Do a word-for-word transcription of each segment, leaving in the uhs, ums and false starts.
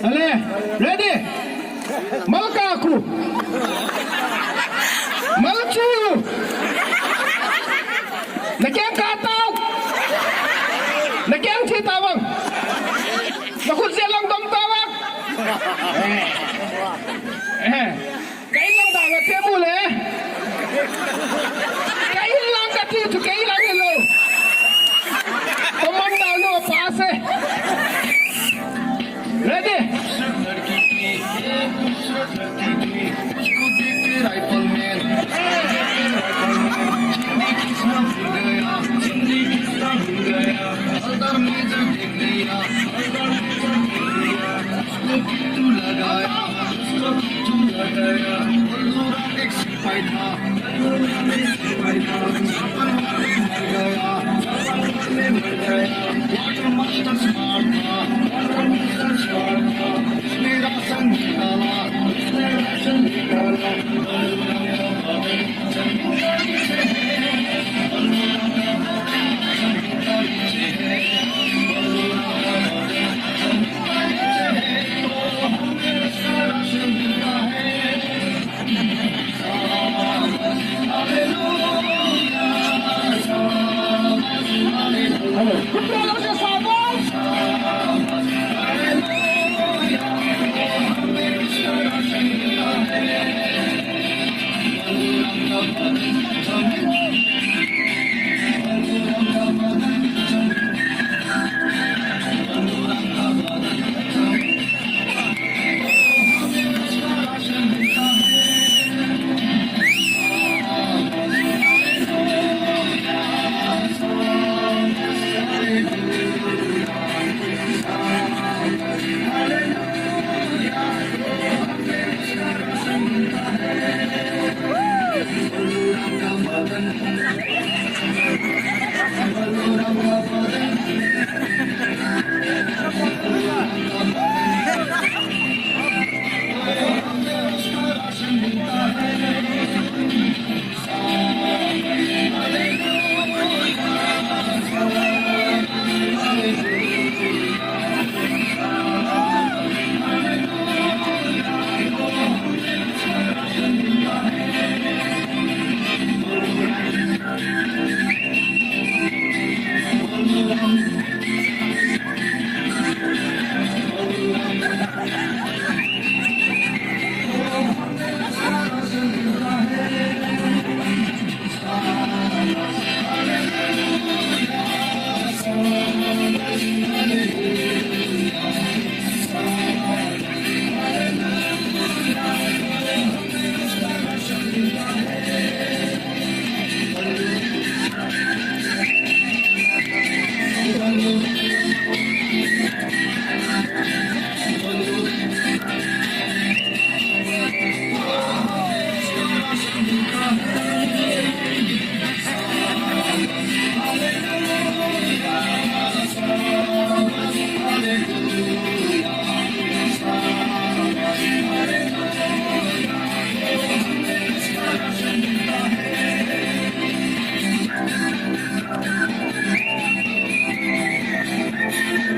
Ale, ready? Malkaku. Malchu. Nakeng katau. Nakeng chi tavang. Nakhut je lang dom tavang. Eh. Eh. Kei lang dang a te mu le. Kei lang kati chu kei lang hilou. Commander nu pa se. Ready?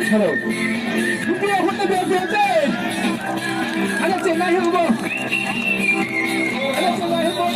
Hello. Rupiah hutna bia bia te. Ana chena hi bo. Ana chena hi bo.